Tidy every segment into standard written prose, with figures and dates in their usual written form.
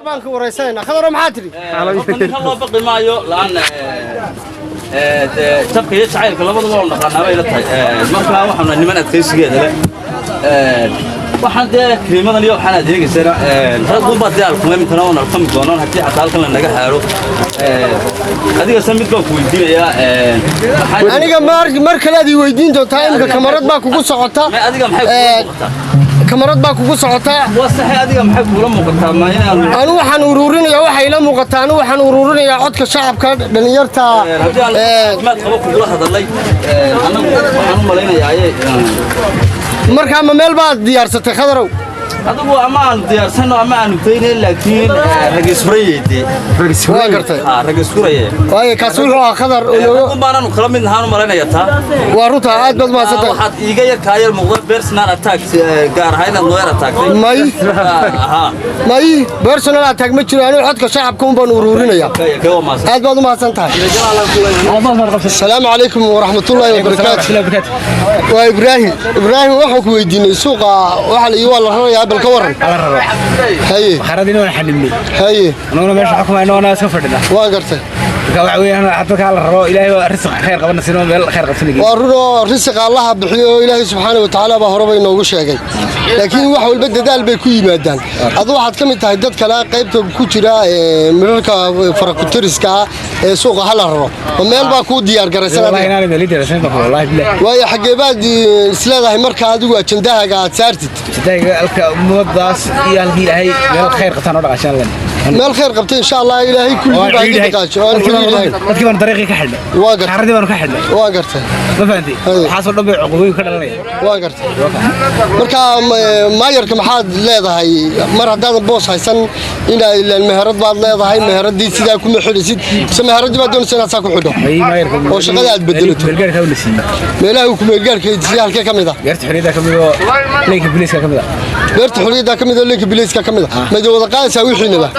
Baan ka wareysanayna. Khadaro, maxaa tidhi? Horta ninkan loo baqi maayo la'aan dee jabka iyo jacaylka labaduba waa naqaanaa bay la tahay. Marka waxaanu nahay niman adkaysigeeda leh. Waxaan dee kiriimadan iyo waxaan adeegaysana rag unbaa dee alkumay minkana waan alkami doonaan haddii xataa halkan lanaga xaaro. Adiga se mid baan ku weydiinayaa. Aniga mar kale aad ii weydiin doontaa. Imika kamarad baa kugu socota. Adiga maxay kuula muuqataa? Kamarad baa kugu socotaa. Waa saxe, adiga maxay kuula muuqataa? Ma inaanu Anu waxaan uruurinayaa, waxay ila muuqataa, anu waxaan uruurinayaa codka shacabka dhalinyarta. Haddii aan caafimaad qabo kugula hadalay, annagu waxaan u malaynayaa ayay Markaa ma meel baad diyaarsatay, Khadarow? Adigu ama aanu diyaarsano ama aanu daynayn, laakiin rag isfurayey dee. Waa gartay. Ha, rag isfuraye. Waayo, kaasi wuxuu ahaa Khadar oo nooga Raggun baanaanu kala mid nahaan u malaynaya taa. Waa runta, aad baad mahadsantahay. Waxaad iiga yar kaa yar muuqda personal attack, gaar ahaan inaad noo yar attaagtay. May. Ha. May, personal attack ma jiro. Anigu codka shacabka un baan uruurinayaa. Kee waa mahadsan. Aad baad u mahadsan tahay. Asalaamu calaykum waraxmatullaahi wabarakaatu. Waa Ibraahim. Ibraahim, waxaan ku weydiinay suuqa waxa la waa la rarayaa, bal ka waran. Ala raro. Haye. Xaradina waan xanibnay. Haye. Anaguna meesha xukumayno, anaa iska fadhina. Waa gartay. Marka waxa weeyaan, dadka la raro, Ilaahay baa risiq khayr qabana sino, meel khayr qabsan. Waa run oo risiqa Allaha bixiyo oo Ilaahay subxaana wa tacaala baa horeba inoogu sheegay, laakiin wax walba dadaal bay ku yimaadaan. Adu waxaad ka mid tahay dad kale qaybta ku jira mirarka farakutiriska ah ee suuqa hala raro. Ma meel baa kuu diyaar garaysan? Wallahi inaan meel diyaarsan baa, wallahi billahi. Waayo, xaggee baad isleedahay marka adigu ajandahaaga aad saartid? Jidayga halka ummadaas iyo halkii Ilaahay meel khayr qabtaan oo dhaqashaan len. Meel khayr qabtay, insha Allah, Ilaahay kulligii baa ka dhaqaajo oo aan xiriir lahayn. Dadkii baan dariiqii ka xidhnay. Waa gartay. Xaaradii baanu ka xidhnay. Waa gartay. Ma fahantay? Haye. Waxaasoo dhan bay cuqubooyin ka dhalanaya. Waa gartay. Marka maayarka maxaad leedahay mar haddaadan boos haysan? Inaa ilaan meherad baad leedahay, meheradii sidaa kuma xidhisid, mise meheradii baad doonaysa inaad saa ku xidho May, maayarka oo shaqada aad bedelato? Meelgaarka la siiyey. Meelaha uu kumeelgaarka siiyey halkee ka mid ah? Beerta Xorriyadda ka mid oo leynka biliiska ka mid ah. Beerta Xorriyadda ka mid oo leynka biliiska ka mid ah. Ma idin wada qaadaysaa wixiinaba?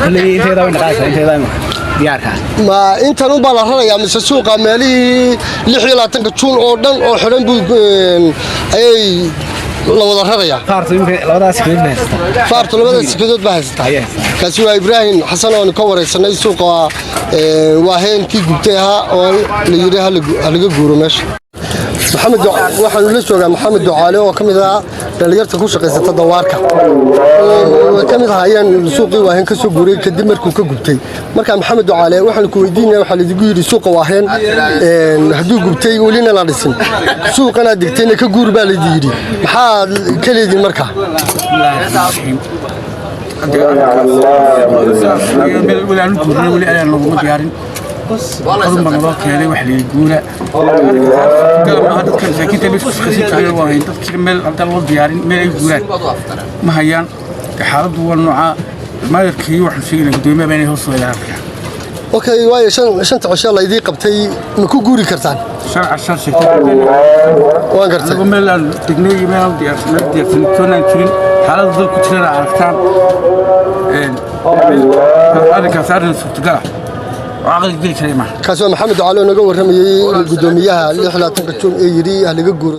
Kulley inteedaa way naqaaysaa, inteedaa imika diyaarka. Ma intan unbaa la rarayaa mise suuqa meelihii 26-ka Juun oo dhan oo xidhan buu ayay la wada rarayaa? Faartu imika labadaas sikadood bay haysataa. Faartu labada sikadood baa haysataa. Ayaa haysataa. Kaasi waa Ibraahim Xasan oonu ka waraysanay suuqa Waaheenkii gubtay ahaa oo la yidhi ha laga guuro meesha. Maxamed, waxaanu la joogaa Maxamed Ducaale oo ka mid ah dhalinyarta ku shaqaysata dawaarka oo ka mid ahaayeen suuqii Waaheen ka soo guuray kadib markuu ka gubtay. Marka Maxamed Ducaale, waxaanu ku weydiinaya, waxaa laidigu yidhi suuqa Waaheen hadduu gubtay welina la dhisin, suuqanaad degtayna ka guur baa laidi yidhi, maxaad ka leedin markaa? Meel weli aan u guurnay, weli ayaan laguma diyaarin. Qadun baa naloo keenay wax la guura. Galab maaha, dadka masaakiinta meesha ku shaqaysan jiray waa hayn dadkii. Meel haddaan loo diyaarin, meel ay guuraan ma hayaan. Xaaladdu waa noocaa. Maayarkii waxaan sheegaynaa, guddoomiyaha inay hoos soo helaan halkaa. Okay, waayo, shanta cisho laydii qabtay ma ku guuri kartaan? 5 cashaan sheegtay. Waan gartay. Anagoo meel aan degnay iyo meel aan diyaarsan, meel diyaarsan toonaan jirin, xaaladda dalku jirana aragtaan. Arrinkaas arrin suurtagal ah oo caqliga geli karay maaha. Kaasi waa Maxamed Ducaale oo naga warramayey guddoomiyaha 26-ka Juun ee yidhi ha laga guuro.